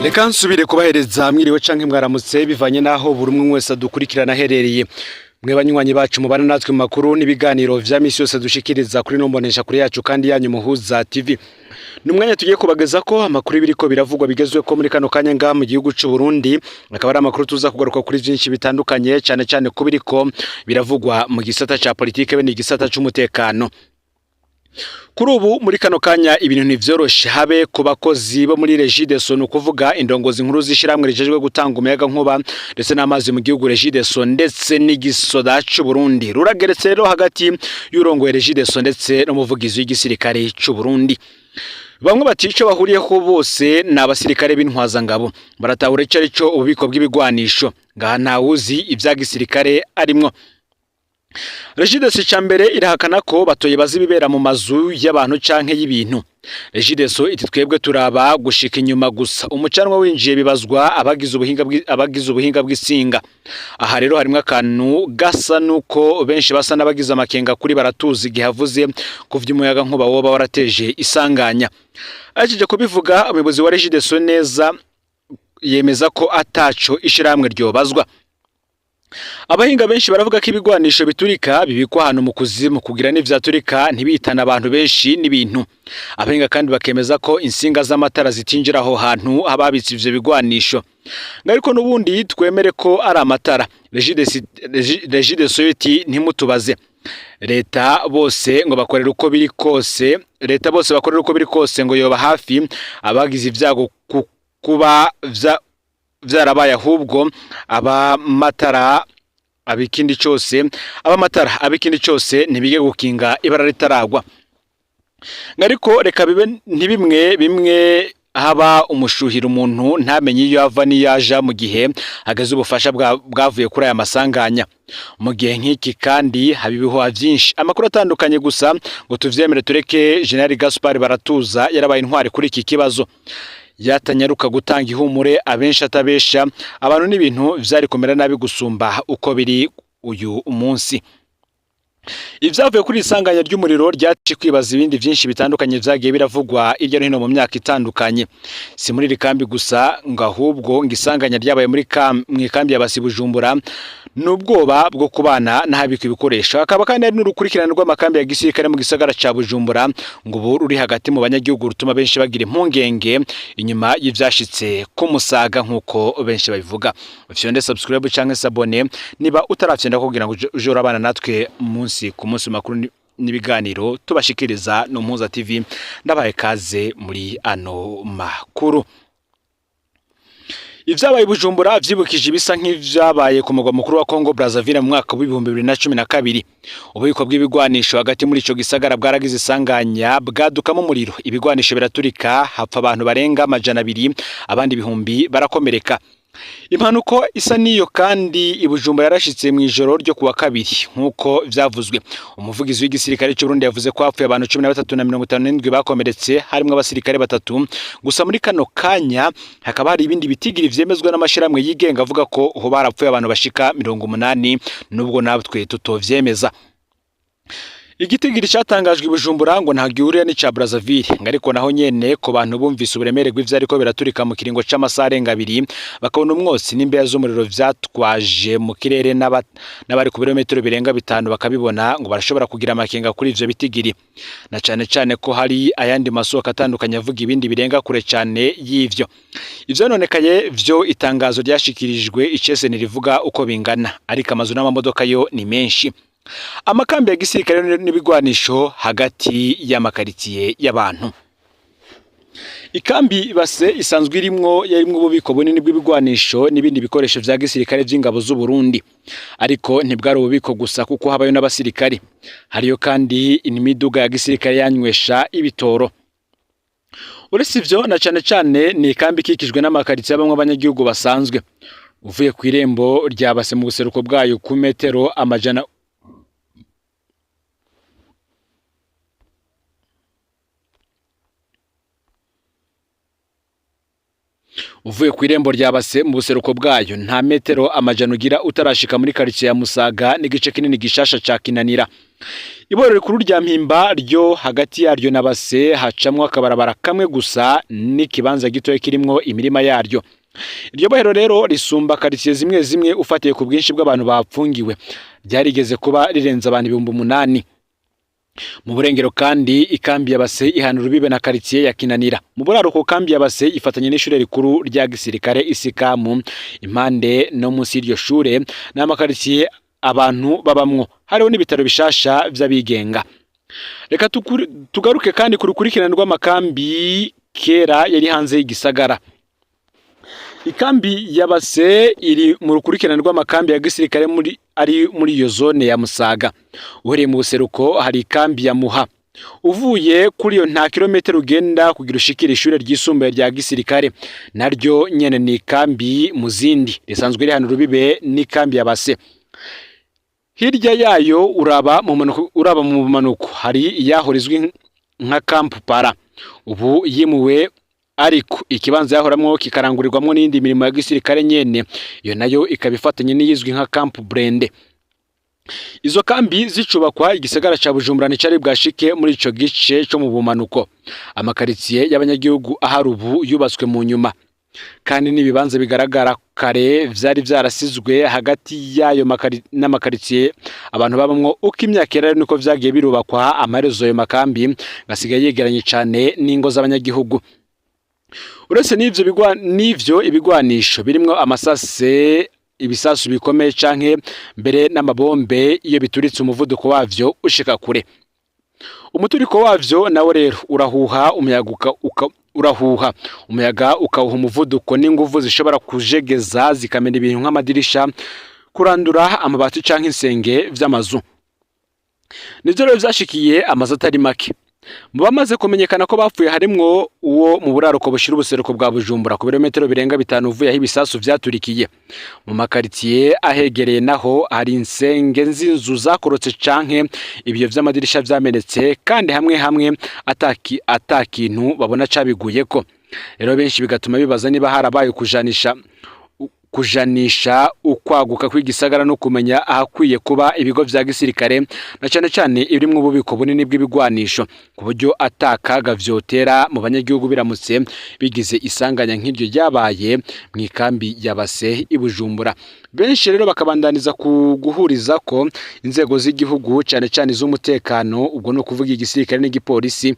Reka nsubire kubahereza mwiriwe canke mwaramutse, bivanye naho buri umwe wese adukurikirana aherereye. Mwe banywanyi bacu mubana natwe mu makuru n'ibiganiro vya misi yose dushikiriza kuri nombonesha kuri yacu kandi yanyu Muhuza TV. Ni umwanya tugiye kubageza ko amakuru biriko biravugwa bigezwe ko muri kano kanya ngaha mu gihugu c'u Burundi, akaba ari amakuru tuza kugaruka kuri vyinshi bitandukanye, cane cane ko biriko biravugwa mu gisata ca politike be n'igisata c'umutekano. Kuri ubu muri kano kanya ibintu ntivyoroshe, habe ku bakozi bo muri Regideso, ni ukuvuga indongozi nkuru z'ishirahamwe rijejwe gutanga umuyaga nkuba ndetse n'amazi mu gihugu Regideso, ndetse n'igisoda c'u Burundi. Rurageretse rero hagati y'urongoye Regideso ndetse n'umuvugizi w'igisirikare c'u Burundi. Bamwe bati ico bahuriyeho bose ni abasirikare b'intwazangabo, baratahura ico arico ububiko bw'ibigwanisho, ngaha ntawuzi ivya gisirikare arimwo. Regideso ica mbere irahakana ko batoye bazi ibibera mu mazu y'abantu canke y'ibintu. Regideso iti twebwe turaba gushika inyuma gusa, umucanwa winjiye bibazwa abagize ubuhinga bw'isinga. Aha rero harimwo akantu gasa nuko benshi basa n'abagize amakenga kuri Baratuzi igihe avuze ku vy'umuyaga nkuba woba warateje isanganya. Ahejeje kubivuga, umuyobozi wa Regideso neza yemeza ko ataco ishirahamwe ryobazwa. Abahinga benshi baravuga ko ibigwanisho biturika bibikwa ahantu mu kuzimu kugira n'ivyaturika ntibihitane abantu benshi n'ibintu. Abahinga kandi bakemeza ko insinga z'amatara zitinjira aho hantu haba habitse ivyo bigwanisho. Ariko n'ubundi twemere ko ari amatara. Regideso iti ntimutubaze. Leta bose ngo bakorera uko biri kose, leta bose bakorera uko biri kose ngo yoba hafi abagize ivyago kuba vyarabaye, ahubwo abamatara abikindi cose, abamatara abikindi cose ntibige gukinga ibara ritaragwa. Ariko reka bibe ntibimwe bimwe haba umushuhira, umuntu ntamenye iyo ava n'iyo aja mu gihe hageze ubufasha bwavuye kuri aya masanganya. Mu gihe nk'iki kandi haba ibihuha vyinshi, amakuru atandukanye, gusa ngo tuvyemere tureke, General Gaspard Baratuza yarabaye intwari kuri iki kibazo, yatanyaruka gutanga ihumure abenshi atabesha, abantu n'ibintu vyari kumera nabi gusumba uko biri uyu munsi. Ivyavuye kuri isanganya ry'umuriro ryaje kwibaza ibindi vyinshi bitandukanye vyagiye biravugwa hirya no hino mu myaka itandukanye. Si muri iri kambi gusa, ngo ahubwo ngo isanganya ryabaye muri mw'ikambi ya Basi Bujumbura, n'ubwoba bwo kubana n'ahabikwa ibikoresho. Hakaba kandi hari n'urukurikirane rw'amakambi ya gisirikare mu gisagara ca Bujumbura, ngo ubu ruri hagati mu banyagihugu, rutuma benshi bagira impungenge inyuma y'ivyashitse ku Musaga nk'uko benshi babivuga. Ufyonde subscribe canke s'abonner niba utarafyonda kugira ngo uje urabana natwe munsi ku munsi, makuru n'ibiganiro tubashikiriza no Mpuza TV. Ndabaye kaze muri ano makuru. Ivyabaye i Bujumbura vyibukije ibisa nk'ivyabaye ku mugwa mukuru wa Congo Brazzaville mu mwaka w'2012. Ububiko bw'ibigwanisho hagati muri ico gisagara bwaragize isanganya, bwadukamo umuriro, ibigwanisho biraturika, hapfa abantu barenga 200, abandi ibihumbi barakomereka. Impanuko isa n'iyo kandi i Bujumbura yarashitse mu ijoro ryo kuwa kabiri nk'uko vyavuzwe. Umuvugizi w'igisirikare c'u Burundi yavuze ko hapfuye abantu 13 na 57 bakomeretse, harimwo abasirikare batatu. Gusa muri kano kanya hakaba hari ibindi bitigiri vyemezwa n'amashirahamwe yigenga avuga ko hoba harapfuye abantu bashika 80, nubwo natwe tutovyemeza. Igitigiri catangajwe i Bujumbura ngo nta gihuriye n'ica Brazzaville, ngo ariko naho nyene ku bantu bumvise uburemere bw'ivyariko biraturika mu kiringo c'amasaha arenga abiri, bakabona umwotsi n'imbeya z'umuriro vyatwaje mu kirere, n'abari ku birometero birenga 5 bakabibona, ngo barashobora kugira amakenga kuri ivyo bitigiri, na cane cane ko hari ayandi masoko atandukanye avuga ibindi birenga kure cane y'ivyo. Ivyononekaye vyo itangazo ryashikirijwe icese ntirivuga uko bingana, ariko amazu n'amamodoka yo ni menshi. Amakambi ya gisirikare n'ibigwanisho hagati y'amakaritiye y'abantu. Ikambi Base isanzwe irimwo yarimwo ububiko bunini bw'ibigwanisho n'ibindi bikoresho vya gisirikare vy'ingabo z'u Burundi, ariko ntibwari ububiko gusa kuko habayo n'abasirikare. Hariyo kandi imiduga ya gisirikare yanywesha ibitoro. Uretse ivyo, na cane cane ni ikambi ikikijwe n'amakaritsiye abamwe abanyagihugu basanzwe. Uvuye ku irembo rya Base mu buseruko bwayo ku metero amajana Uvuye ku irembo rya Base mu buseruko bwayo, nta metero amajana ugira utarashika muri karitsiye ya Musaga n'igice kinini gishasha ca Kinanira. Ibohero rikuru rya Mpimba ryo hagati yaryo na Base hacamwo akabarabara kamwe gusa n'ikibanza gitoya kirimwo imirima yaryo. Iryo bohero rero risumba karitiye zimwe zimwe ufatiye ku bwinshi bw'abantu bapfungiwe, ryarigeze kuba rirenze abantu 8000. Mu burengero kandi ikambi ya Base ihana urubibe na karitiye ya Kinanira. Mu buraruko kambi ya Base ifatanye n'ishure rikuru rya gisirikare Isikamu. Impande no munsi y'iryo shure n'amakaritiye abantu babamwo, hariho n'ibitaro bishasha vy'abigenga. Reka tugaruke kandi ku rukurikirane rw'amakambi kera yari hanze y'igisagara. Ikambi ya Base iri mu rukurikirane rw'amakambi ya gisirikare muri ari muri iyo zone ya Musaga. Uhereye mu buseruko hari ikambi ya Muha. Uvuye kuri iyo nta kilometero ugenda kugira ushikire ishure ryisumbuye rya gisirikare, naryo nyene ni ikambi mu zindi risanzwe rihana urubibe n'ikambi ya Base. Hirya yayo uraba mu bumanuko hari iyahora izwi nka Camp Para, ubu yimuwe ariko ikibanza yahoramwo kikarangurirwamwo n'iyindi mirimo ya gisirikare nyene, iyo nayo ikaba ifatanye n'iyizwi nka Camp Brende. Izo kambi zicubakwa, igisagara ca Bujumbura nticari bwashike muri ico gice co mu bumanuko. Amakaritsiye y'abanyagihugu ahari ubu yubatswe mu nyuma, kandi n'ibibanza bigaragara kare vyari vyarasizwe hagati y'ayo n'amakaritsiye abantu babamwo. Uko imyaka yari niko vyagiye birubakwa, amaherezo ayo makambi gasigaye yegeranye cane n'ingo z'abanyagihugu. Uretse n'ivyo n'ivyo ibigwanisho birimwo amasase, ibisasu bikomeye canke mbere n'amabombe, iyo bituritse umuvuduko wavyo ushika kure. Umuturiko wavyo nawo rero urahuha umuyaga urahuha umuyaga ukawuha umuvuduko n'inguvu zishobora kujegeza zikamena ibintu nk'amadirisha, kurandura amabati canke insenge vy'amazu. Nivyo rero vyashikiye amazu atari make. Mu bamaze kumenyekana ko bapfuye harimwo uwo mu buraruko bushira ubuseruko bwa Bujumbura, ku birometero birenga 5 uvuye aho ibisasu vyaturikiye. Mu makaritsiye ahegereye naho hari insenge z'inzu zakorotse canke ibiyo vy'amadirisha vyamenetse, kandi hamwe hamwe atakintu babona cabiguyeko. Rero benshi bigatuma bibaza niba harabaye kujanisha ukwaguka kw'igisagara no kumenya ahakwiye kuba ibigo vya gisirikare, na cane cane ibirimwo ububiko bunini bw'ibigwanisho, ku buryo atakaga vyotera mu banyagihugu biramutse bigize isanganya nk'iryo ryabaye mw'ikambi ya Base i Bujumbura. Benshi rero bakabandaniza ku guhuriza ko inzego z'igihugu, cane cane iz'umutekano, ubwo no kuvuga igisirikare n'igipolisi,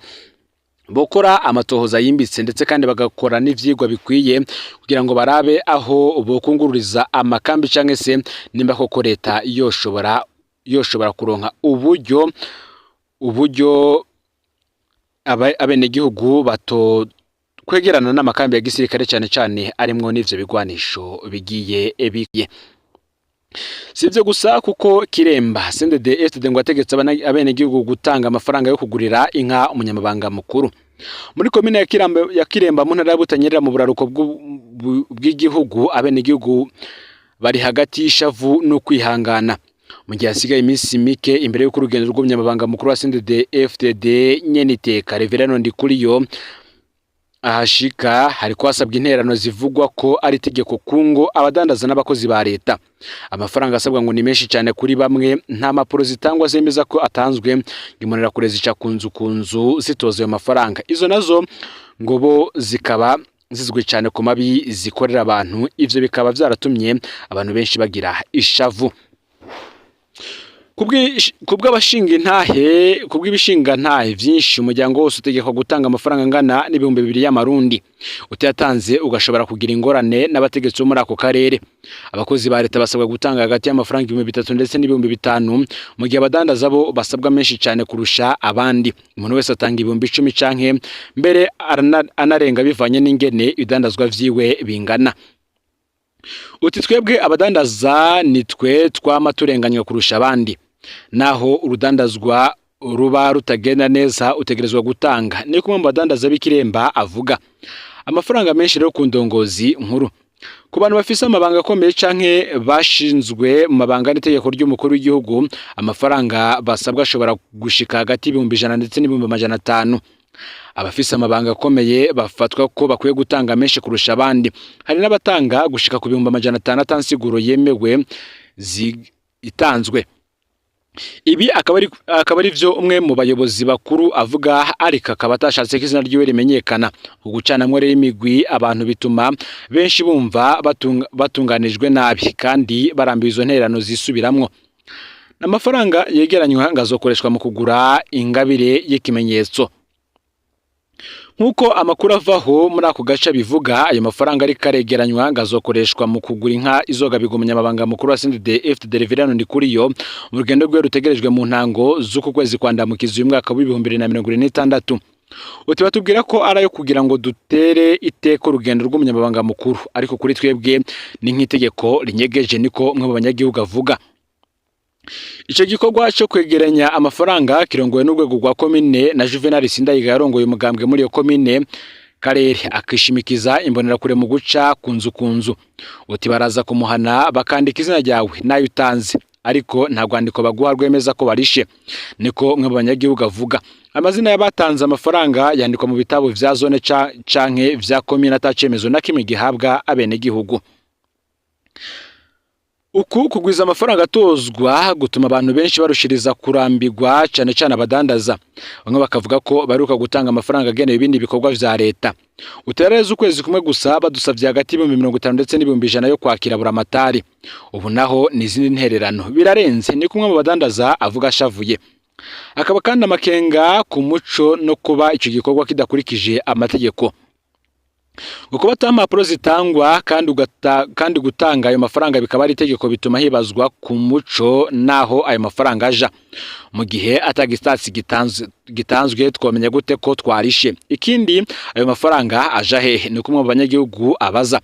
bokora amatohoza yimbitse, ndetse kandi bagakora n'ivyigwa bikwiye kugira ngo barabe aho bokungururiza amakambi, canke se nimba koko leta yoshobora kuronka uburyo abenegihugu bato kwegerana n'amakambi ya gisirikare, cane cane arimwo n'ivyo bigwanisho bigiye biye. Si ivyo gusa, kuko Kiremba CNDD FDD ngo ategetse abenegihugu gutanga amafaranga yo kugurira inka umunyamabanga mukuru. Muri komine ya Kiremba mu ntara ya Butanyerera mu buraruko bw'igihugu, abenegihugu bari hagati y'ishavu no kwihangana mu gihe hasigaye iminsi mike imbere y'uko urugendo rw'umunyamabanga mukuru wa CNDD FDD nyeniteka Reverend Ndikuriyo ahashika. Hariko hasabwa interano zivugwa ko ari itegeko kungo abadandaza n'abakozi ba leta. Amafaranga asabwa ngo ni menshi cyane kuri bamwe, nta mpapuro zitangwa zemeza ko atanzwe. Imbonerakure zica ku nzu ku nzu zitoza ayo mafaranga, izo nazo ngo bo zikaba zizwi cyane ku mabi zikorera abantu. Ivyo bikaba vyaratumye abantu benshi bagira ishavu. Kubw'abashinga intahe, kubw'ibishinga ntahe vyinshi, umuryango wose utegekwa gutanga amafaranga angana n'2000 y'amarundi. Utayatanze ugashobora kugira ingorane n'abategetsi bo muri ako karere. Abakozi ba leta basabwa gutanga hagati y'amafaranga 3000 ndetse n'5000, mu gihe abadandaza bo basabwa menshi cyane kurusha abandi. Umuntu wese atanga 10,000 canke mbere anarenga, bivanye n'ingene ibidandazwa vyiwe bingana. Uti twebwe abadandaza nitwe twama turenganywa kurusha abandi, naho urudandazwa ruba rutagenda neza utegerezwa gutanga, niko umwe mu badandaza b'Ikiremba avuga. Amafaranga menshi rero ku ndongozi nkuru, ku bantu bafise amabanga akomeye canke bashinzwe mu mabanga n'itegeko ry'umukuru w'igihugu, amafaranga basabwa ashobora gushika hagati y'100,000 ndetse n'500,000. Abafise amabanga akomeye bafatwa ko bakwiye gutanga menshi kurusha abandi. Hari n'abatanga gushika ku 500,000 atansiguro yemewe itanzwe. Ibi akaba ari vyo umwe mu bayobozi bakuru avuga, ariko akaba atashatse ko izina ryiwe rimenyekana. Ugucanamwo rero imigwi abantu bituma benshi bumva batunganijwe nabi kandi barambiwe izo ntererano zisubiramwo. Amafaranga yegeranywa ngo azokoreshwa mu kugura ingabire y'ikimenyetso. Nk'uko amakuru avaho muri ako gace bivuga, ayo mafaranga ariko aregeranywa ngo azokoreshwa mu kugura inka izogabirwa umunyamabanga mukuru wa CNDD-FDD Reverien Ndikuriyo mu rugendo rwe rutegerejwe mu ntango z'uku kwezi kwa Ndamukiza uyu mwaka w'2026. Uti batubwira ko ari ayo kugira ngo dutere iteka urugendo rw'umunyamabanga mukuru, ariko kuri twebwe ni nk'itegeko rinyegeje, niko umwe mu banyagihugu avuga. Ico gikorwa co kwegeranya amafaranga kirongowe n'urwego rwa komine na Juvenal Sindayiga yarongoye umugambwe muri iyo komine karere, akishimikiza imbonerakure mu guca ku nzu ku nzu. Uti baraza kumuhana bakandika izina ryawe nayo utanze, ariko nta rwandiko baguha rwemeza ko barishe, niko umwe mu banyagihugu avuga. Amazina y'abatanze amafaranga yandikwa mu bitabo vya zone canke vya komine atacemezo na kimwe gihabwa abenegihugu. Uku kugwiza amafaranga atozwa gutuma abantu benshi barushiriza kurambirwa, cane cane abadandaza. Bamwe bakavuga ko baheruka gutanga amafaranga agenewe ibindi bikorwa vya leta. Uterereza ukwezi kumwe gusa badusavye hagati y'50,000 ndetse n'100,000 yo kwakira buramatari. Ubu naho ni izindi ntererano, birarenze, ni kumwe mu badandaza avuga ashavuye. Akaba kandi amakenga ku muco no kuba ico gikorwa kidakurikije amategeko. Ngo kuba ata mpapuro zitangwa kandi gutanga ayo mafaranga bikaba ari itegeko, bituma hibazwa ku muco naho ayo mafaranga aja. Mu gihe atagistatsi gitanzwe twamenya gute ko twarishe? Ikindi, ayo mafaranga aja hehe? Ni kumwe mu banyagihugu abaza.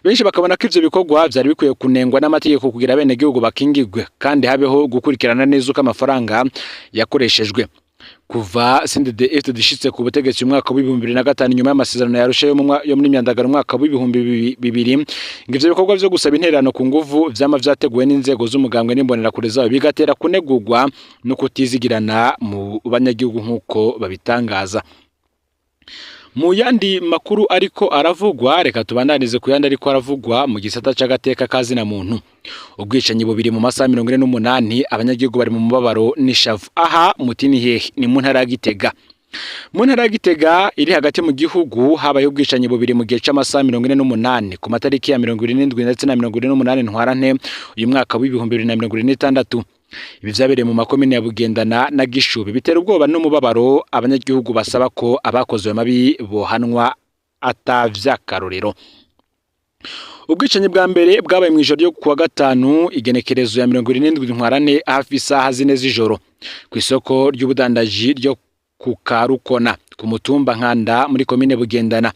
Benshi bakabona ko ivyo bikorwa vyari bikwiye kunengwa n'amategeko kugira abenegihugu bakingirwe kandi habeho gukurikirana neza uko amafaranga yakoreshejwe. Kuva CNDD-FDD ishitse ku butegetsi mu mwaka w'2005 nyuma y'amasezerano ya Arusha yo muri Myandagaro mu mwaka w'2000, ngo ivyo bikorwa vyo gusaba intererano ku nguvu vyama vyateguwe n'inzego z'umugambwe n'imbonerakure zabo, bigatera kunegurwa no kutizigirana mu banyagihugu nk'uko babitangaza. Mu yandi makuru ariko aravugwa, reka tubandanize ku yandi ariko aravugwa mu gisata c'agateka kazina muntu. Ubwicanyi bubiri mu masaha 48, abanyagihugu bari mu mubabaro n'ishavu. Aha muti ni hehe? Ni mu ntara ya Gitega. Mu ntara ya Gitega iri hagati mu gihugu habaye ubwicanyi bubiri mu gihe c'amasaha 48, ku matariki ya 77 ndetse na 78 Ntwarante uyu mwaka w'2026. Ibi vyabereye mu makomine ya Bugendana na Gishubi, bitera ubwoba n'umubabaro abanyagihugu basaba ko abakoze ayo mabi bohanwa atavyakarorero. Ubwicanyi bwa mbere bwabaye mw'ijoro ryo kuwa gatanu, igenekerezo ya 77 Ntwarante, hafi isaha 4 z'ijoro, kw'isoko ry'ubudandaji ryo ku Karukona, ku mutumba Nkanda, muri komine Bugendana.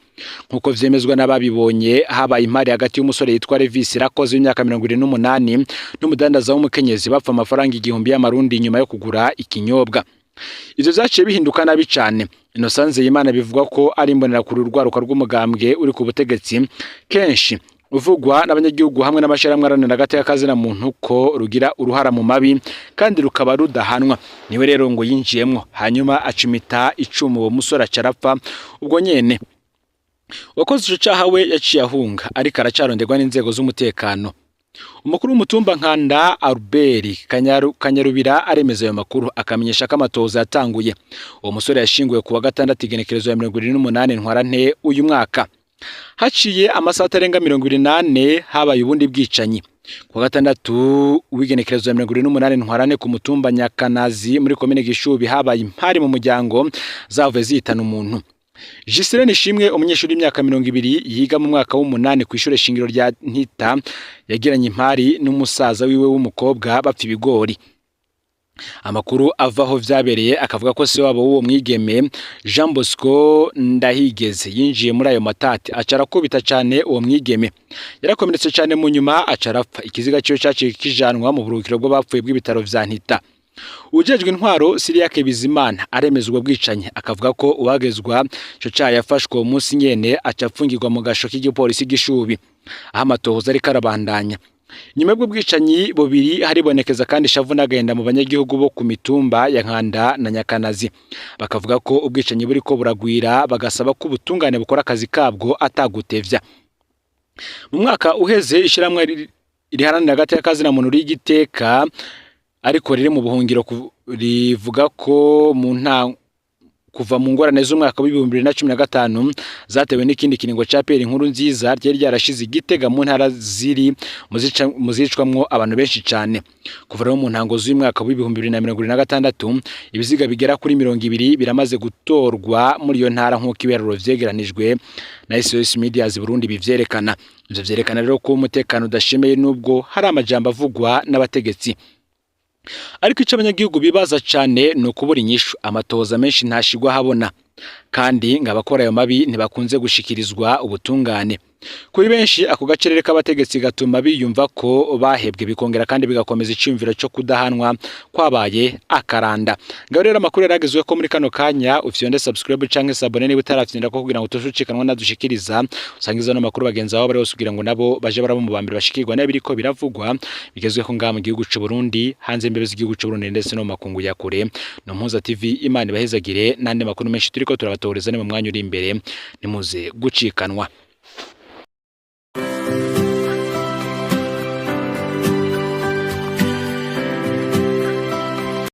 Nk'uko vyemezwa n'ababibonye, habaye impari hagati y'umusore yitwa Levis Rakoze w'imyaka 78 n'umudandaza w'umukenyezi, bapfa amafaranga 1000 y'amarundi nyuma yo kugura ikinyobwa. Ivyo vyaciye bihinduka nabi cane. Innocent Nzeyimana bivugwa ko ari imbonerakure, urwaruka rw'umugambwe uri ku butegetsi, kenshi uvugwa n'abanyagihugu hamwe n'amashirahamwe aharanira agateka kazina muntu ko rugira uruhara mu mabi kandi rukaba rudahanwa. Niwe rero ngo yinjiyemwo hanyuma acumita icumu uwo musore, aca arapfa ubwo nyene. Uwakoze ico caha we yaciye ahunga, ariko aracaronderwa n'inzego z'umutekano. Umukuru w'umutumba Nkanda, Albert Kanyarubira, aremeza ayo makuru, akamenyesha ko amatohoza yatanguye. Uwo musore yashinguwe kuwa gatandatu, igenekerezo ya 78 Ntwarante uyu mwaka. Haciye amasaha atarenga 74 habaye ubundi bwicanyi. Kuwa gatandatu w'igenekerezo ya 78 Ntwarante, ku mutumba Nyakanazi muri komine Gishubi, habaye impari mu muryango zavuye zihitana umuntu. Giseline Ishimwe, umunyeshuri w'imyaka 20 yiga mu mwaka w'umunani kw'ishure shingiro rya Ntita, yagiranye impari n'umusaza wiwe w'umukobwa bapfa ibigori. Amakuru ava aho vyabereye akavuga ko se wabo w'uwo mwigeme, Jean Bosco Ndahigeze, yinjiye muri ayo matati, aca arakubita cane uwo mwigeme. Yarakomeretse cane, mu nyuma aca arapfa. Ikiziga ciwe caciye kijanwa mu buruhukiro bw'abapfuye bw'ibitaro vya Ntita. Uwujejwe intwaro, Siriyake Bizimana, aremeza ubwo bwicanyi, akavuga ko uwagezwa ico caha yafashwe uwo munsi nyene, aca apfungirwa mu gasho k'igipolisi Gishubi, aho amatohoza ariko arabandanya. Nyuma y'ubwo bwicanyi bubiri haribonekeza kandi ishavu n'agahinda mu banyagihugu bo ku mitumba ya Nkanda na Nyakanazi, bakavuga ko ubwicanyi buriko buragwira, bagasaba ko ubutungane bukora akazi kabwo atagutevya. Mu mwaka uheze, ishirahamwe riharanira agateka kazina muntu ry'Igiteka ariko riri mu buhungiro rivuga ko mu nta kuva mu ngorane z'umwaka w'2015 zatewe n'ikindi kiringo ca Pierre Nkurunziza ryari ryarashize Igitega mu ntara ziri mu zicwamwo abantu benshi cane. Kuva rero mu ntango z'uyu mwaka w'2026, ibiziga bigera kuri 20 biramaze gutorwa muri iyo ntara, nk'uko ibiharuro vyegeranijwe na SOS Medias Burundi bivyerekana. Ivyo vyerekana rero ko umutekano udashemeye, nubwo hari amajambo avugwa n'abategetsi. Ariko ico abanyagihugu bibaza cane ni ukubura inyishu. Amatohoza menshi ntashigwa habona, kandi ngo abakora ayo mabi ntibakunze gushikirizwa ubutungane. Kuri benshi, ako gacerere k'abategetsi gatuma biyumva ko bahebwe, bikongera kandi bigakomeza iciyumviro co kudahanwa kwabaye akaranda. Ngaho rero amakuru yaragezwe ko muri kano kanya. Ufyonde subscribe canke s'abonner niba utarafyonda ko, kugira ngo utashucikanwa nadushikiriza. Usangiza no makuru bagenzi babo bari bose, kugira ngo nabo baje barabo mu bambere bashikirwa n'ibiriko biravugwa bigezweho ngaha mu gihugu c'u Burundi, hanze imbibe z'igihugu c'u Burundi, ndetse no mu makungu ya kure. No Mpuza TV, Imana ibahezagire. N'andi makuru menshi turiko turabatoreza ni mu mwanya uri imbere, nimuze gucikanwa.